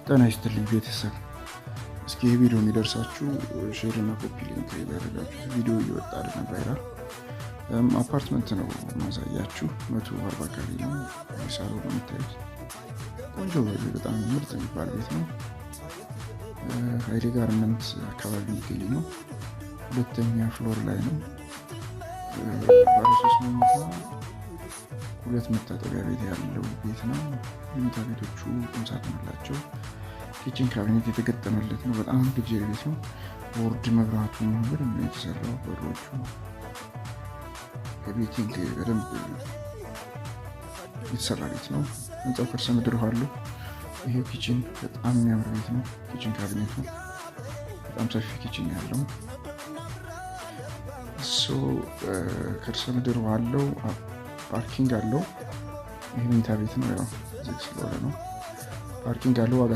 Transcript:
ጤና ይስጥልኝ ቤተሰብ። እስኪ ይህ ቪዲዮ የሚደርሳችሁ share እና copy link ያደረጋችሁት ቪዲዮ እየወጣ አይደለም፣ viral። አፓርትመንት ነው ማሳያችሁ። 140 ካሬ ነው። ሳሎን ነው የምታዩት። ቆንጆ፣ በጣም ምርጥ የሚባል ቤት ነው። ሀይሌ ጋርመንት አካባቢ የሚገኝ ነው። ሁለተኛ floor ላይ ነው። ባለ ሶስት መኝታ ሁለት መታጠቢያ ቤት ያለው ቤት ነው። መኝታ ቤቶቹ ቁምሳጥን አላቸው። Kitchen cabinet የተገጠመለት ነው። በጣም luxury ቤት ነው። ቦርድ መብራቱ በደንብ ነው የተሰራው። በሮቹ everything በደንብ የተሰራ ቤት ነው። ህንፃው ከርሰ ምድር ውሃ አለው። ይሄ kitchen በጣም የሚያምር ቤት ነው። Kitchen cabinet ነው። በጣም ሰፊ kitchen ያለው፣ so ከርሰ ምድር ውሃ አለው። Parking አለው። ይህ መኝታ ቤት ነው። ያው ዝግ ስለሆነ ነው። Parking አለው። ዋጋ